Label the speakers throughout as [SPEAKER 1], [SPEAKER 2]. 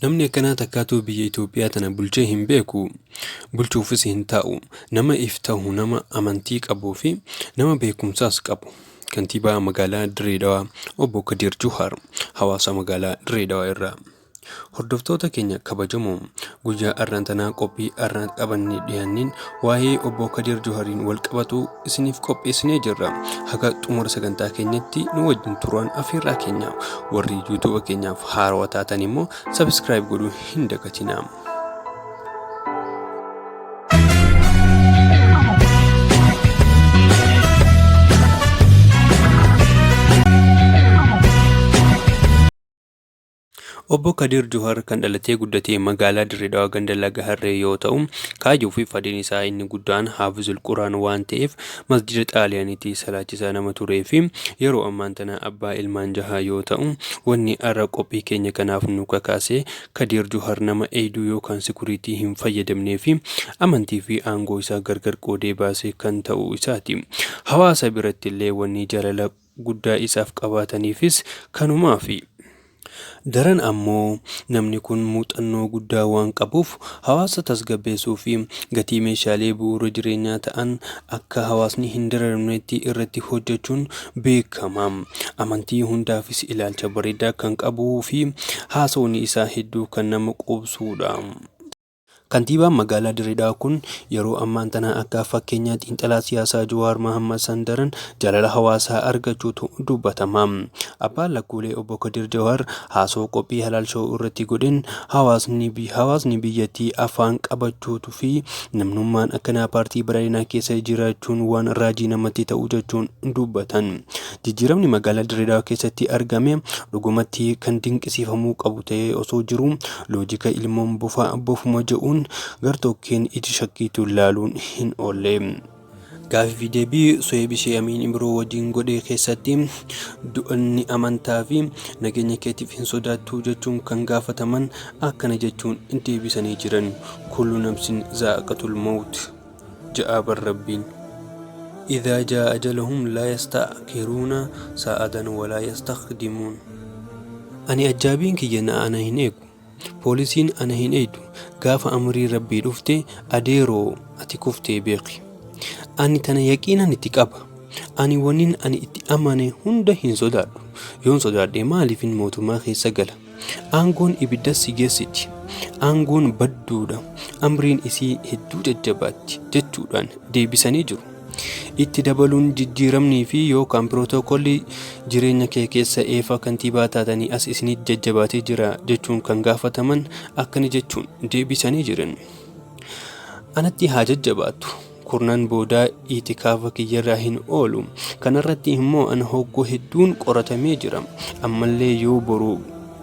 [SPEAKER 1] Namni akkanaa takkaatuu biyya Itoophiyaa tana bulchee hin beeku, bulchuufis hin taa'u. Nama if tahu, nama amantii qabuu fi nama beekumsaas qabu. Kantiibaa Magaalaa Dirree Dhawaa Obbo Kadiir Juhaar hawaasa magaalaa Dirree Dhawaa irraa. Hordoftoota keenya kabajamoo guyyaa arraan tanaa qophii arraan qabannee dhiyaanneen waa'ee obbo Kadiir Juhariin wal qabatu isiniif qopheessinee jirra. Haga xumura sagantaa keenyatti nu wajjin turaan afeerraa keenya. Warri YouTube keenyaaf haarawaa taatan immoo subscribe godhuu hin dagatinaa. Obbo Kadiir Juhar kan dhalatee guddatee magaalaa Dirree Dhawaa ganda Laga Harree yoo ta'u, kaayyoo fi fadhiin isaa inni guddaan Haafizul Quraan waan ta'eef masjida Xaaliyaaniitti salaachisaa nama turee fi yeroo ammaan tana abbaa ilmaan jahaa yoo ta'u, wanni arra qophii keenya kanaaf nu kakaase Kadiir Juhar nama eeyduu yookaan sikuriitii hin fayyadamnee fi amantii fi aangoo isaa gargar qoodee baase kan ta'uu isaati. Hawaasa birattillee wanni jaalala guddaa isaaf qabaataniifis kanumaafi. Daran ammoo namni kun muuxannoo guddaa waan qabuuf hawaasa tasgabbeessuu fi gatii meeshaalee bu'uura jireenyaa ta'an akka hawaasni hin dararamnetti irratti hojjechuun beekama. Amantii hundaafis ilaalcha bareedaa kan qabuu fi haasawni isaa hedduu kan nama quubsuudha. Kantiibaan magaalaa Dirree Dhawaa kun yeroo ammaan tana akka fakkeenya xiinxalaa siyaasaa Jawaar Mahaammad san daran jaalala hawaasaa argachuutu dubbatama. Abbaan lakkuulee Obbo Kadir Jawaar haasoo qophii Halaal Show irratti godheen hawaasni hawaasni biyyattii afaan qabachuutu fi namnummaan akkanaa paartii badhaadhinaa keessa jiraachuun waan raajii namatti ta'u jechuun dubbatan. Jijjiiramni magaalaa Dirree Dhawaa keessatti argame dhugumatti kan dinqisiifamuu qabu ta'ee osoo jiruu loojika ilmoon bofa bofuma jedhuun gartokkeen ija shakkiitiin laaluun hin oolle. Gaafii fi deebii Suheeb Ishee Amiin Ibroo wajjin godhe keessatti du'a ni amantaa fi nageenya keetiif hin sodaattuu jechuun kan gaafataman akkana jechuun deebisanii jiran. Kullu nafsin zaa'aqatul mawt. Ja'aa bar Rabbiin. Idhaa jaa'a ajaluhum laa yasta'khiruuna saa'atan walaa yastaqdimuun. Ani ajjaabiin kiyya na ana hin eegu. Poolisiin ana hin eeydu. Gaafa amriin Rabbii dhufte adeeroo ati kuftee beekhi. Ani tana yaqiinan itti qaba. Ani wannin ani itti amane hunda hin sodaadhu. Yoon sodaadhe maaliifin mootummaa keessa gala? Aangoon ibiddas si geessiti. Aangoon badduudha. Amriin isii hedduu jajjabaatti jechuudhaan deebisanii jiru. Itti dabaluun jijjiiramnii fi yookaan pirootokoolli jireenya kee keessa eefa kantiibaa taatanii as isinitti jajjabaatee jira jechuun kan gaafataman akkana jechuun deebisanii jiran. Anatti haa jajjabaattu. Kurnan boodaa iitikaafa kiyyarraa hin oolu. Kanarratti immoo an hogguu hedduun qoratamee jira. Ammallee yoo boru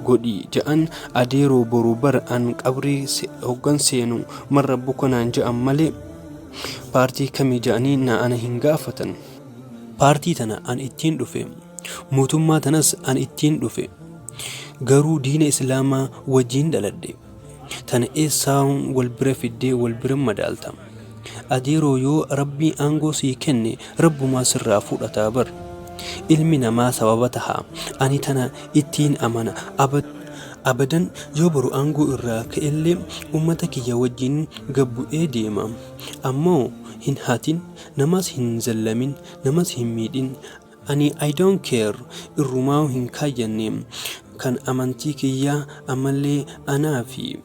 [SPEAKER 1] godhi ja'an adeeroo boru bar an qabrii hoggan seenu man rabbuka naan ja'an malee paartii kami ja'anii na ana hin gaafatan. Paartii tana an ittiin dhufe. Mootummaa tanas an ittiin dhufe. Garuu diina Islaamaa wajjiin dhaladhe. Tana eessaan wal bira fiddee wal bira madaalta? Adeeroo yoo Rabbii aangoo sii kenne Rabbumaa sirraa fudhataa bar. Ilmi namaa sababa taha. Ani tana ittiin amana. Abadan yoo boru aangoo irraa ka'ellee ummata kiyya wajjiin gad bu'ee deema. Ammoo hin hatin, namas hin zallamin, namas hin miidhin. Ani I don't care irrumaa'u hin kaayyanne kan amantii kiyyaa ammallee anaafi.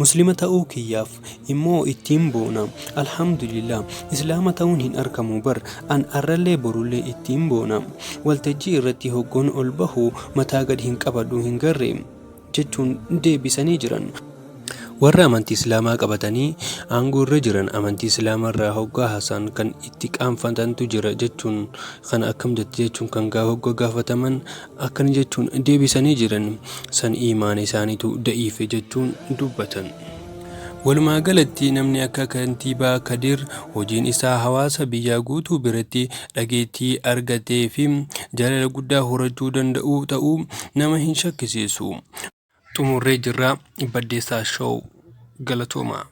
[SPEAKER 1] Muslima ta'uu kiyyaaf immoo ittiin boona Alhamdulillah Islaama ta'uun hin arkamu bar an arrallee borullee ittiin boona Waltajjii irratti hoggoon ol bahu mataa gad hin qabadhu hin garree jechuun deebisanii jiran. Warra amantii Islaamaa qabatanii aangoo irra jiran amantii Islaamaa irraa hoggaa haasa'an kan itti qaanfatantu jira jechuun kana akkam jette jechuun kan hogga gaafataman akkana jechuun deebisanii jiran san iimaana isaaniitu da'iife jechuun dubbatan. Walumaa galatti namni akka Kantiibaa Kadir hojiin isaa hawaasa biyyaa guutuu biratti dhageettii argatee fi jaalala guddaa horachuu danda'u ta'uu nama hin shakkisiisu. Xumurree jirra. Baddeessaa Show. Galatoomaa.